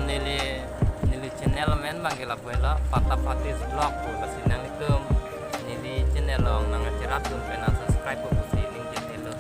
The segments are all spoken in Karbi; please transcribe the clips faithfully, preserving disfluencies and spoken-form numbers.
Neli, neli channel amen abang ke lapu helo, Pata Patis Vlog pu. Lasi nanglitum neli channel along nangcherap dun pen nang subscribe pu pusi ningje thelo.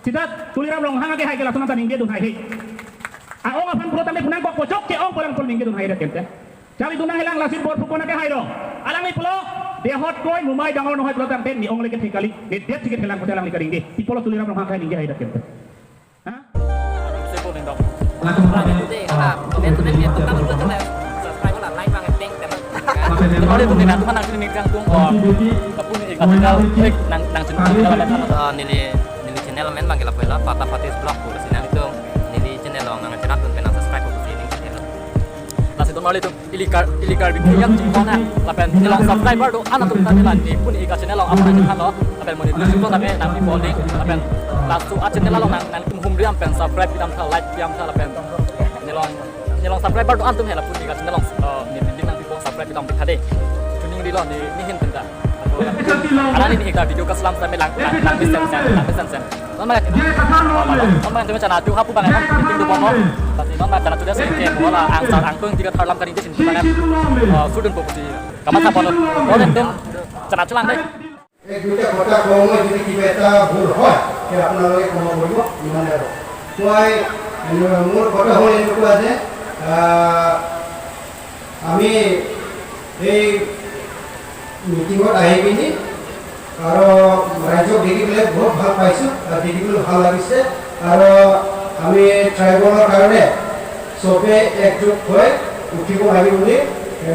Sita Tuliram Ronghang ake hai ke lason ta ningje dun hai he. A-ong aphan pulo tangte pu nangkokpo, chokche ong pu lang pu ningje dun hai dak kente. Charli dun nanghelang, Lasit Borphukan ake hai lo. Alangli pulo, dehot koi mumai dangor nohoi pulo tangte ne ong le kethe kali, ne det si kethelang pusi alangli kaningje. Ti pulo Tuliram Ronghang ke ningje hai dak kente. Ha? Sebo nindok. Langsung Langsung pute, ah, komen tuh dia tukang dulu tuh, subscribe lah, like bang, teng, teng. Kalau itu tidak tuh nang sini nang tung, oh, kapun eh, kapital, eh, nang nang sini kapital ada kan? Eh, neli neli channel amen abang ke lapu helo, Pata Patis Vlog pu. Lasi nanglitum neli channel along nangcherap dun pen nang subscribe pu pusi ningje thelo. Lasi tum neli tum ili Kar-, ili Karbi Anglong chingkona, lapen neli along subscriber do-an atum ta neli la ne pun ika channel along aphan nangthanlo, lapen monetization lo, lapen nangpi bol ding, lapen laso a channel along nang nangtum humri dam pen subscribe pidam tha, like pidam tha, lapen neli along, neli along subscriber do-an atum he lapu ika channel along, eh, ne building nangpi bol, subscribe pidam tha de. Tuning dilo ne, ne hin penta. Arani ne ika video keselam sampai lang, lang, lang mesen sen, lang mesen sen. Non ma, non ma, cuma chana tu hapu bang, itu tu bomo. Tapi non ma chana tu dia sih, kayak bola angsar angtung tiga tharlam kari dia sini bang. Oh, sudun fokus di. Kamat apa lo? Boleh tuh, chana chulang deh. এক দুটা কথা কওঁ মই, যদি কিবা এটা ভুল হয়, তে আপোনালোকে ক্ষমা কৰিব, ইমানে আৰু। মই মোৰ কথা হ'ল এনেকুৱা যে, আহ, আমি এই মিটিঙত আহি পিনি আৰু ৰাইজক দেখি পেলাই বহুত ভাল পাইছোঁ আৰু দেখি পেলাই ভাল লাগিছে। আৰু আমি ট্ৰাইবেলৰ কাৰণে চবে একগোট হৈ উঠিব লাগে বুলি, এ,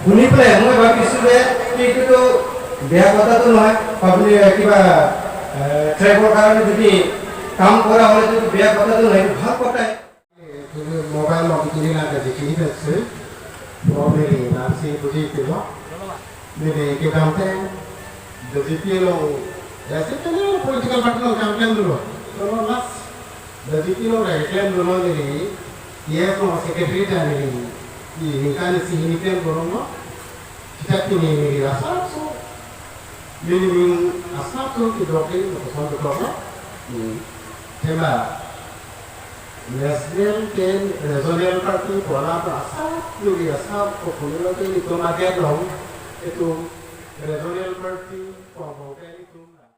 শুনি পেলাই মই ভাবিছোঁ যে এইটোতো বেয়া কথাটো নহয়। আপুনি কিবা, এ, ট্ৰাইবৰ কাৰণে যদি কাম কৰা হ'লে এইটো বেয়া কথাটো নহয়, এইটো ভাল কথাই। Mobile lo bikin na jadi kini besi. Lo meri nasi puji itu lo. Meri ke dam teng. Jadi pilo. Ya sih kan political party lo campaign dulu. Kalau mas jadi pilo kayak klaim dulu meri. Yes, lo secretary dan meri. Ini kan si ini klaim dulu lo. Kita ini meri rasa so. Meri asap so kita oke lo kosong betul lo. Tema. National pen regional party pu alam asap, neli asap, ko kulo ke itum agen long, itum regional party, ko